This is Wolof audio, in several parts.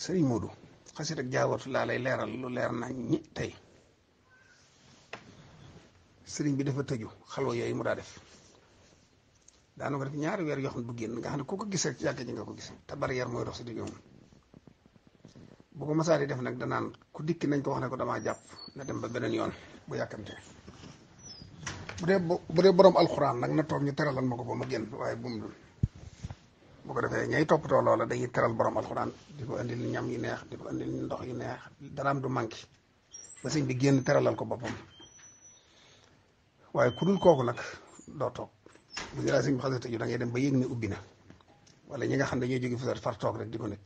sëriñ Modou xasida ak jaawatu laa lay leeral lu leer nañ ñi tey sëriñ bi dafa tëju xalwa yooyu mu daa def daana ko def ñaari weer yoo xam ne du génn nga xam ne ku ko gis rek ci yàgg ji nga ko gis te barrière mooy dox si digg moom bu ko masaa di def nag danaan ku dikki nañ ko wax ne ko damaa jàpp na dem ba beneen yoon bu yàkkamte bu dee borom alxuraan nag na toog ñu teralal ma ko ba ma génn waaye bu mu bu ko defee ñay toppatoo loola dañuy teral borom alxuraan di ko indil ñam yu neex di ko indil ndox yu neex daraam du manqué ba sëñ bi génn teralal ko boppam waaye ku dul kooku nag doo toog bu ñu laa sëñ bi xasee tëju da ngay dem ba yëg ne ubbi na wala ñi nga xam ne dañoo jóge fa far toog rek di ko nekk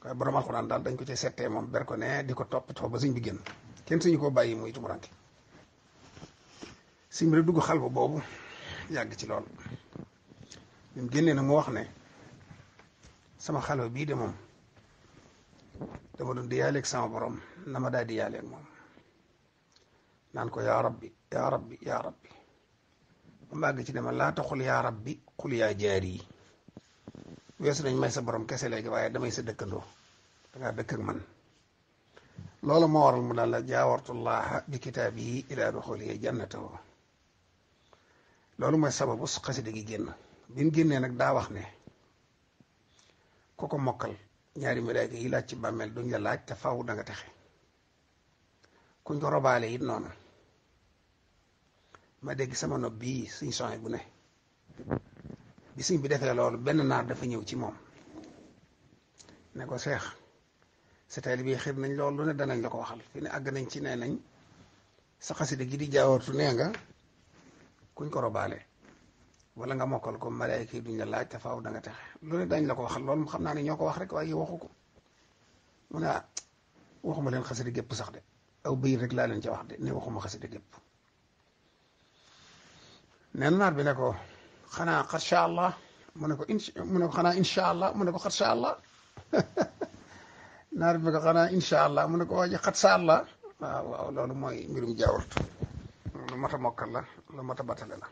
waaye borom alxuraan daal dañ ko ci settee moom ber ko ne di ko toppatoo ba sëñ bi génn kenn suñu koo bàyyi muy tumuranke sëñ bi rek dugg xal boobu yàgg ci lool bi mu génnee nag mu wax ne sama xalwa bii de moom dama doon di yaaleeg sama borom na ma daal di yaaleeg moom naan ko yaa rabbi yaa rabbi yaa rabbi ba màgg ci dema laa taxul yaa rabbi xul yaa jaar yi weesu nañ may sa borom kese léegi waaye damay sa dëkkandoo dangaa dëkk ak man loolu moo waral mu daal la jaawartullaha bi kitaabihi ilaa duxulihi jannatahu loolu mooy sababu xasida gi génn bi mu génnee nag daa wax ne ku ko mokkal ñaari malaaka yi laaj ci bàmmeel duñ la laaj te faw da nga texe kuñ ko robaale it noonu ma dégg sama nopp bii suñ soxna bu ne bi suñ bi defee loolu benn naar dafa ñëw ci moom ne ko seex sa taalibe bi xir nañ loolu lu ne danañ la ko waxal fi ne àgg nañ ci nee nañ sa xasida gi di jaawartu nee nga kuñ ko robaale wala nga mokkal ko malaayka yi duñ la laaj te faaw da nga texe lu ne dañ la ko waxal loolu xam naa ne ñoo ko wax rek waaye waxu ko mu ne waxuma leen xasida gépp sax de aw bëy rek laa leen ca wax de ne waxuma xasida gépp neen naar bi ne ko xanaa xatsha allah mu ne ko xanaa insha allah mu ne ko xatsha allah naar bi ne ko xanaa insha allah mu ne ko waaye xatsha allah waaw waaw loolu mooy mbirum jaawartu lu mat a mokkal la lu mat a batale la